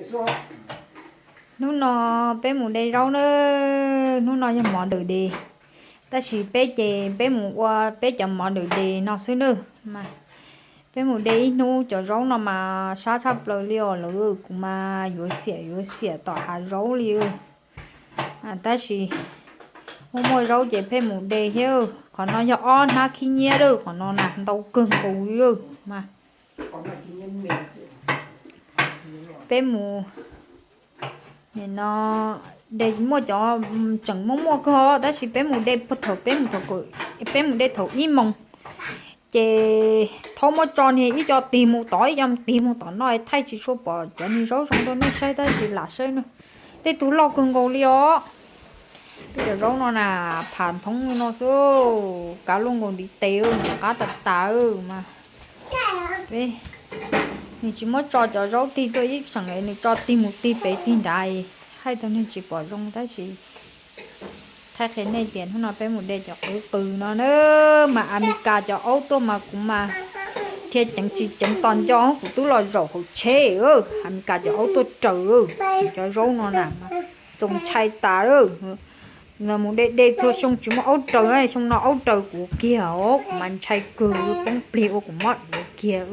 Hnub no peb mus de zaub na, hnub no yog Mother's Day, tab sis peb ces peb mus ua peb cov Mother's Day no xwb nawb. Peb mus de ib hnub cov zaub no mas sab tshaj plaws li os lawv, kuv mas yuav xiam yuav xiam tom hav zaub li. Tab sis muaj muaj zaub ces pheej mus de thiab. Qhov no yog ob hnab khib nyiab lawm, qhov no na ntau kawg nkaus li lawm mas. Peb mus, nim no de muaj cov tseem muaj muaj kawg, tab sis peb mus de thaum peb mus, peb mus de thaum ib moos, ces thaub muab tso niag ib co tig mus tod ib co tig mus tom no, thaij tsis tshua pom cov niag zaub zoo rau nej saib, tab sis lam saib na, tej tug loj kawg nkaus li os. Peb cov zaub no na, pham nthoob li no xwb, kav luaj nkaus ntiv tes, ntxim qab tas tas mas. Nws tsis muab tso cov zaub tig tuaj ib seem, nws tso tig mus tig pem tig nrad, hais tau neeg tsis pom zoo tab sis thaij qhia nej tias hnub no peb mus de cov qwv qws no na, mas Amelikas cov aub tuaj mas kuv mas dhia ceev tsis ceev tos nco, kuv twb los zaum hauv tsheb, Amelikas cov aub tuaj raws, cov zaub no na, txaus ntshai tas. Mus de de txhua xyoo tsis muaj aub raws, xyoo no aub raws kuv kiag os, kuv mas ntshai kawg, poob plig ua kuv mob duav kiag.